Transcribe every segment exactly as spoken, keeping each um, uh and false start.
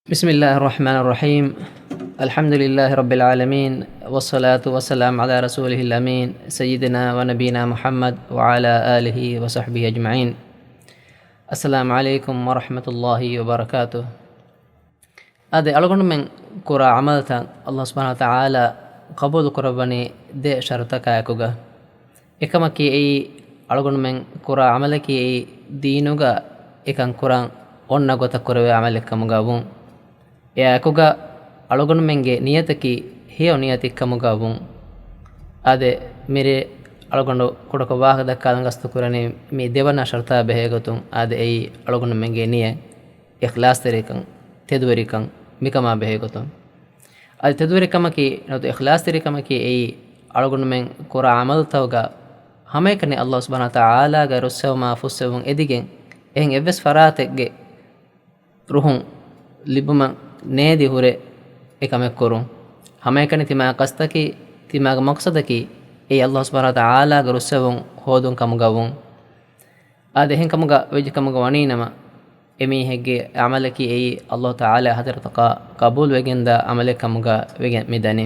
بسم الله الرحمن الرحيم. الحمد لله رب العالمين، والصلاة والسلام على رسوله الأمين، سيدنا ونبينا محمد وعلى آله وصحبه أجمعين. السلام عليكم ورحمة الله وبركاته. އާދެ، އަޅުގަނޑުމެން ކުރާ ޢަމަލުތައް ﷲ ސުބްޙާނަހޫ ވަތަޢާލާ ޤަބޫލު ކުރައްވަނީ ދެ ޝަރުޠަކާއެކުގަ. އެކަމަކީ އެއީ، އަޅުގަނޑުމެން ކުރާ ޢަމަލަކީ އެއީ ދީނުގަ އެކަން ކުރަން އޮންނަ ގޮތަށް ކުރެވޭ ޢަމަލެއް ކަމުގަ ވުން. އެއާއެކުގަ އަޅުގަނޑުމެންގެ ނިޔަތަކީ ހެޔޮ ނިޔަތެއް ކަމުގަ ވުން. އާދެ، މިރޭ އަޅުގަނޑު ކުޑަކޮށް ވާހަކަ ދައްކާލަން ގަސްތު ކުރަނީ މި ދެވަނަ ޝަރުޠާ ބެހޭގޮތުން. އާދެ، އެއީ އަޅުގަނޑުމެންގެ ނިޔަތް، އިޚްލާޞްތެރިކަން، ތެދުވެރިކަން، މިކަމާ ބެހޭގޮތުން. އަދި ތެދުވެރިކަމަކީ ނުވަތަ އިޚްލާޞްތެރިކަމަކީ އެއީ، އަޅުގަނޑުމެން ކުރާ ޢަމަލުތަކުގަ ހަމައެކަނި ﷲ ސުބްޙާނަހޫ ވަތަޢާލާގެ ރުއްސެވުމާ ފުއްސެވުން އެދިގެން، އެހެން އެއްވެސް ފަރާތެއްގެ ރުހުން ލިބުމަށް ނޭދި ހުރެ އެކަމެއް ކުރުން. ހަމައެކަނި ތިމާގެ ޤަޞްދަކީ، ތިމާގެ މަޤްޞަދަކީ އެއީ ﷲ ސުބްޙާނަހޫ ވަތަޢާލާގެ ރުއްސެވުން ހޯދުން ކަމުގަ ވުން. އާދެ، އެހެން ކަމުގަ ވެއްޖެ ކަމުގަ ވަނީ ނަމަ، އެމީހެއްގެ ޢަމަލަކީ އެއީ ﷲ ތަޢާލާ ޙަޟްރަތަކަށް ޤަބޫލުވެގެންދާ ޢަމަލެއް ކަމުގަ ވެގެން މި ދަނީ.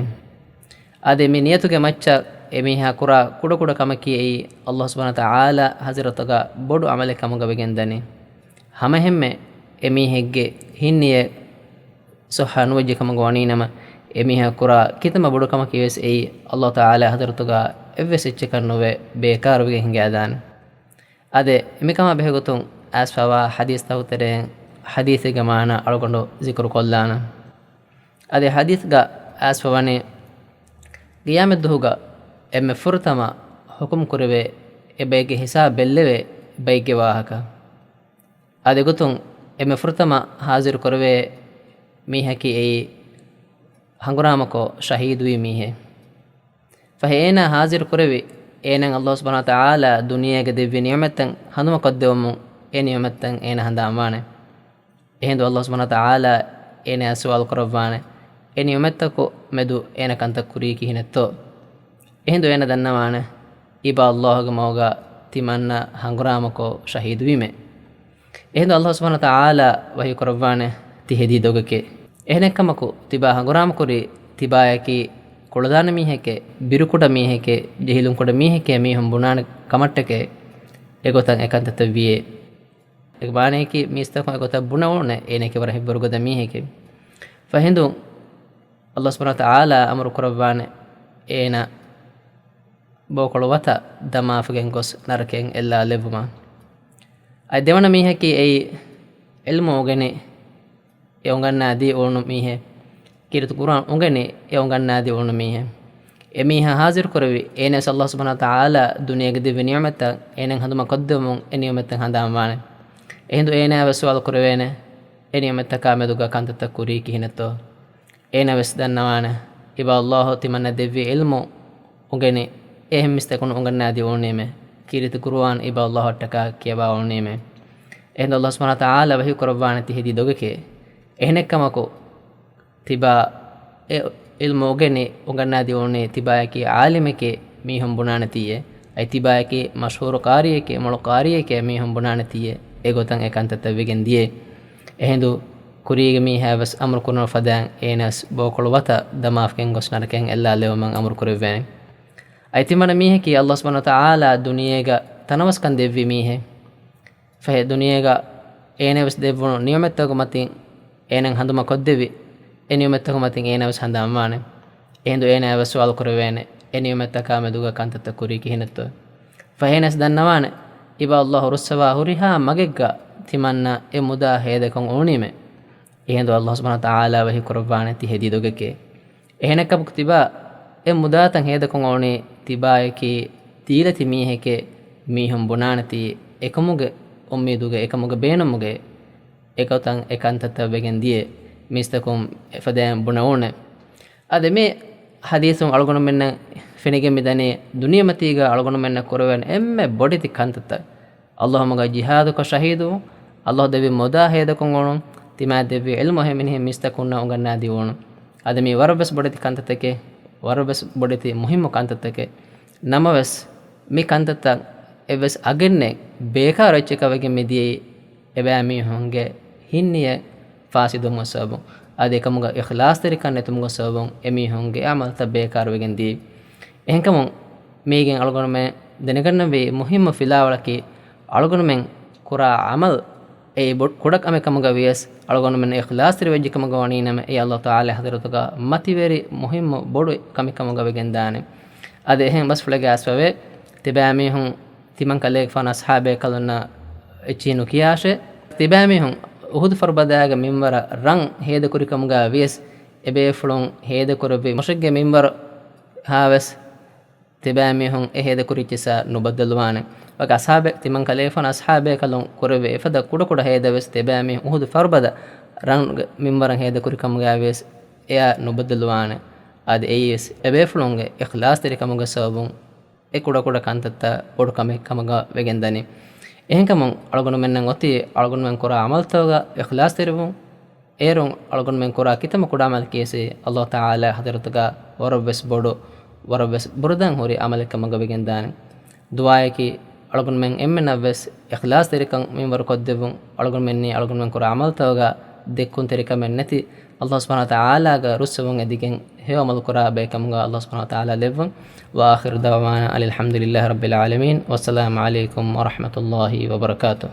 އާދެ، މި ނިޔަތުގެ މައްޗަށް އެމީހާ ކުރާ ކުޑަކުޑަ ކަމަކީ އެއީ ﷲ ސުބްޙާނަހޫ ވަތަޢާލާ ޙަޟްރަތުގަ ބޮޑު ޢަމަލެއް ކަމުގަ ވެގެން ދަނީ. ހަމައެހެންމެ އެމީހެއްގެ ހިތްނިޔަތް ޞައްޙަ ނުވެއްޖެ ކަމުގަ ވަނީ ނަމަ، އެމީހާ ކުރާ ކިތަންމެ ބޮޑު ކަމަކީ ވެސް އެއީ ﷲ ތަޢާލާ ޙަޟްރަތުގަ އެއްވެސް އެއްޗެއް ކަން ނުވެ، ބޭކާރުވެގެން ހިނގައިދާނެ. އާދެ، މިކަމާ ބެހޭގޮތުން އައިސްފަވާ ޙަދީޘްތަކުގެ ތެރެއިން ޙަދީޘެއްގެ މާނަ އަޅުގަނޑު ޒިކުރު ކޮށްލާނަން. އާދެ، ޙަދީޘްގަ އައިސްފަވަނީ، ޤިޔާމަތްދުވަހުގަ އެންމެ ފުރަތަމަ ޙުކުމް ކުރެވޭ، އެބައެއްގެ ޙިސާބް ބެއްލެވޭ ބައެއްގެ ވާހަކަ. އާދެ، އެގޮތުން އެންމެ ފުރަތަމަ ޙާޟިރު ކުރެވޭ މީހަކީ އެއީ ހަނގުރާމަކޮށް ޝަހީދުވި މީހެއް. ފަހެ އޭނާ ޙާޟިރު ކުރެވި، އޭނާ ﷲ ސުބްޙާނަހޫ ވަތަޢާލާ ދުނިޔޭގަ ދެއްވި ނިޢުމަތްތައް ހަނދުމަކޮށްދެވުމުން އެ ނިޢުމަތްތައް އޭނާ ހަނދާންވާނެ. އެހިނދު ﷲ ސުބްޙާނަހޫ ވަތަޢާލާ އޭނާ ސުވާލު ކުރައްވާނެ، އެ ނިޢުމަތްތަކު މެދު އޭނަ ކަންތައް ކުރީ ކިހިނެއްތޯ؟ އެހިނދު އޭނަ ދަންނަވާނެ، އިބަ ﷲ ގެ މަގުގަ ތިމަންނަ ހަނގުރާމަކޮށް ޝަހީދުވީމޭ. އެހިނދު ﷲ ސުބްޙާނަހޫ ވަތަޢާލާ ވަޙީ ކުރައްވާނެ ތި ހެދީ ދޮގެކޭ. އެހެނެއްކަމަކު، ތިބާ ހަނގުރާމަކުރީ ތިބާޔަކީ ކުޅަދާނަ މީހެކޭ، ބިރުކުޑަ މީހެކޭ، ޖެހިލުންކުޑަ މީހެކޭ މީހުން ބުނާނެ ކަމަށްޓަކައި، އެގޮތަށް އެކަންތައްތައް ވިޔޭ. އޭގެ މާނައަކީ މީސްތަކުން އެގޮތަށް ބުނެވުނެ އޭނައަކީ ވަރަށް ހިތްވަރުގަދަ މީހެކޭ. ފަހެ އެހިނދު ﷲ ސުބްޙާނަހޫ ވަތަޢާލާ އަމުރު ކުރައްވާނެ އޭނަ ބޯކޮޅު ވަތަށް ދަމާފަގެން ގޮސް ނަރަކައިން އެއްލާލެއްވުމަށް. އަދި ދެވަނަ މީހަކީ އެއީ ޢިލްމު އުނގެނި އެ އުނގަންނާދީ އުޅުނު މީހެއް. ކީރިތި ޤުރުއާން އުނގެނި އެ އުނގަންނާދީ އުޅުނު މީހެއް. އެމީހާ ޙާޟިރު ކުރެވި، އޭނަވެސް ﷲ ސުބްޙާނަހޫ ވަތަޢާލާ ދުނިޔޭގަ ދެއްވި ނިޢުމަތްތައް އޭނަ ހަނދުމަ ކޮށްދެވުމުން އެ ނިޢުމަތްތައް ހަނދާންވާނެ. އެހިނދު އޭނާވެސް ސުވާލު ކުރެވޭނެ، އެ ނިޢުމަތްތަކާ މެދުގަ ކަންތައްތައް ކުރީ ކިހިނެއްތޯ؟ އޭނަވެސް ދަންނަވާނެ، އިބަ ﷲ ތިމަންނަ ދެއްވި ޢިލްމު އުނގެނި އެހެން މީސްތަކުން އުނގަންނާދީ އުޅުނީމޭ. ކީރިތި ޤުރުއާން އިބަ ﷲ އަށްޓަކާ ކިޔަވާ އުޅުނީމޭ. އެހިނދު ﷲ ސުބްޙާނަހޫ ވަތަޢާލާ ވަޙީ ކުރައްވާނެ ތި ހެދީ ދޮގެކޭ. އެހެނެއްކަމަކު، ތިބާ އެ ޢިލްމު އުނގެނި އުނގަންނާދީ އުޅުނީ ތިބާޔަކީ ޢާލިމެކޭ މީހުން ބުނާނެތީއޭ. އަދި ތިބާޔަކީ މަޝްހޫރު ޤާރީއެކޭ މޮޅު ޤާރީއެކޭ މީހުން ބުނާނެތީއޭ. އެގޮތަށް އެ ކަންތައްތައް ވެގެން ދިޔައީ. އެހިނދު ކުރީގެ މީހާވެސް އަމުރު ކުރުމަށް ފަދައިން އޭނަވެސް ބޯކޮޅު ވަތަށް ދަމާފަގެން ގޮސް ނަރަކައިން އެއްލާލެވުމަށް އަމުރު ކުރެއްވޭނެ. އަދި ތިމަންނަ މީހަކީ ﷲ ސުބްޙާނަހޫ ވަތަޢާލާ ދުނިޔޭގަ ތަނަވަސްކަން ދެއްވި މީހެއް. ފަހެ ދުނިޔޭގަ އޭނަވެސް ދެއްވުނު ނިޢުމަތްތަކުގެ މަތިން އޭނައަށް ހަނދުމަ ކޮށްދެވި، އެ ނިޢުމަތްތަކުގެ މަތިން އޭނަވެސް ހަނދާންވާނެ. އެހިނދު އޭނާވެސް ސުވާލު ކުރެވޭނެ، އެ ނިޢުމަތްތަކާ މެދުގަ ކަންތައްތައް ކުރީ ކިހިނެއްތޯ؟ ފަހެ އޭނަވެސް ދަންނަވާނެ، އިބަ ﷲ ރުއްސަވާ ހުރިހާ މަގެއްގަ ތިމަންނަ އެ މުދާ ހޭދަކޮށް އުޅުނީމޭ. އެހިނދު ﷲ ސުބްޙާނަހޫ ވަތަޢާލާ ވަޙީ ކުރައްވާނެ ތި ހެދީ ދޮގެކޭ. އެހެނެއްކަމަކު ތިބާ އެ މުދާތައް ހޭދަކޮށް އުޅުނީ ތިބާޔަކީ ދީލަތި މީހެކޭ މީހުން ބުނާނެތީ އެކަމުގެ އުއްމީދުގަ އެކަމުގެ ބޭނުމުގަ އެގޮތަށް އެ ކަންތައްތައް ވެގެން ދިޔަ މީސްތަކުން އެފަދައިން ބުނެވުނެ. އަދި މި ޙަދީޘުން އަޅުގަނޑުމެންނަށް ފެނިގެން މިދަނީ ދުނިޔެމަތީގަ އަޅުގަނޑުމެންނަށް ކުރެވޭނެ އެންމެ ބޮޑެތި ކަންތައްތައް. ﷲ މަގަށް ޖިހާދުކޮށް ޝަހީދުވުން، ﷲ ދެއްވި މުދާ ހޭދަކޮށް އުޅުން، ތިމާ ދެއްވި ޢިލްމު އެހެނިހެން މީސްތަކުންނަށް އުނގަންނާދީ އުޅުން. އަދި މީ ވަރަށްވެސް ބޮޑެތި ކަންތައްތަކެއް، ވަރަށްވެސް ބޮޑެތި މުހިއްމު ކަންތައްތަކެއް. ނަމަވެސް، މި ކަންތައްތައް އެއްވެސް އަގެއް ނެތް، ބޭކާރު އެއްޗަކަށް ވެގެން މިދިޔައީ، އެބައިމީހުންގެ ހިތްނިޔަތް ފާސިދުވުމުގެ ސަބަބުން، އަދި އެކަމުގަ އިޚްލާޞްތެރިކަން ނެތުމުގެ ސަބަބުން އެމީހުންގެ އަމަލުތައް ބޭކާރުވެގެން ދީ. އެހެންކަމުން މީގެން އަޅުގަނޑުމެން ދެނެގަންނަންވީ މުހިއްމު ފިލާވަޅަކީ، އަޅުގަނޑުމެން ކުރާ އަމަލު އެއީ ބޮޑު ކުޑަ ކަމެއް ކަމުގަ ވިޔަސް، އަޅުގަނޑުމެން އިޚްލާޞްތެރި ވެއްޖެ ކަމުގަ ވަނީ ނަމަ، އެއީ ﷲ ތަޢާލާ ޙަޟްރަތުގަ މަތިވެރި މުހިއްމު ބޮޑު ކަމެއް ކަމުގަ ވެގެންދާނެ. އަދި އެހެން ބަސްފުޅެއްގެ އަސްވަވޭ، ތިބާމީހުން ތިމަން ކަލޭގެފާނު އަޞްޙާބޭކަލުންނަށް އެއްޗިހި ނުކިޔާށޭ. ތިބާމީހުން އުޙުދު ފަރުބަދާގެ މިންވަރަށް ރަން ހޭދަކުރި ކަމުގަ ވިޔަސް، އެބޭފުޅުން ހޭދަކުރެއްވި މުށެއްގެ މިންވަރު ހާވެސް ތިބާމީހުން އެ ހޭދަކުރި އެއްޗިއްސާ ނުބައްދަލުވާނެ. ވަކި އަޞްޙާބެ، ތިމަން ކަލޭގެފާނު އަޞްޙާބޭކަލުން ކުރެއްވި އެފަދަ ކުޑަކުޑަ ހޭދަވެސް ތިބާމީހުން އުޙުދު ފަރުބަދަ ރަންގެ މިންވަރަށް ހޭދަކުރި ކަމުގައި ވިޔަސް އެއާ ނުބައްދަލުވާނެ. އަދި އެއީވެސް އެބޭފުޅުންގެ އިޚްލާޞްތެރިކަމުގެ ސަބަބުން އެ ކުޑަކުޑަ ކަންތައްތައް ބޮޑު ކަމެއް ކަމުގަ ވެގެންދަނީ. އެހެންކަމުން އަޅުގަނޑުމެންނަށް އޮތީ އަޅުގަނޑުމެން ކުރާ އަމަލުތަކުގަ އިޚްލާޞްތެރިވުން. އޭރުން އަޅުގަނޑުމެން ކުރާ ކިތަންމެ ކުޑަ އަމަލަކީވެސް ﷲ ތަޢާލާ ޙަޟްރަތުގަ ވަރަށްވެސް ބޮޑު، ވަރަށްވެސް ބުރަދަން ހުރި އަމަލެއް ކަމުގަ ވެގެންދާނެ. ދުޢާއަކީ އަޅުގަނޑުމެން އެންމެނަށްވެސް އިޚްލާޞްތެރިކަން މިންވަރުކޮށްދެއްވުން، އަޅުގަނޑުމެންނީ އަޅުގަނޑުމެން ކުރާ އަމަލުތަކުގަ ދެއްކުންތެރިކަމެއް ނެތި، ﷲ ސުބްޙާނަހޫ ވަތަޢާލާގެ ރުއްސެވުން އެދިގެން ހެޔޮ އަމަލު ކުރާ ބައެއްކަމުގަ ﷲ ސުބްޙާނަހޫ ވަތަޢާލާ ލެއްވުން. وآخر دعوانا أن الحمد لله رب العالمين. والسلام عليكم ورحمة الله وبركاته.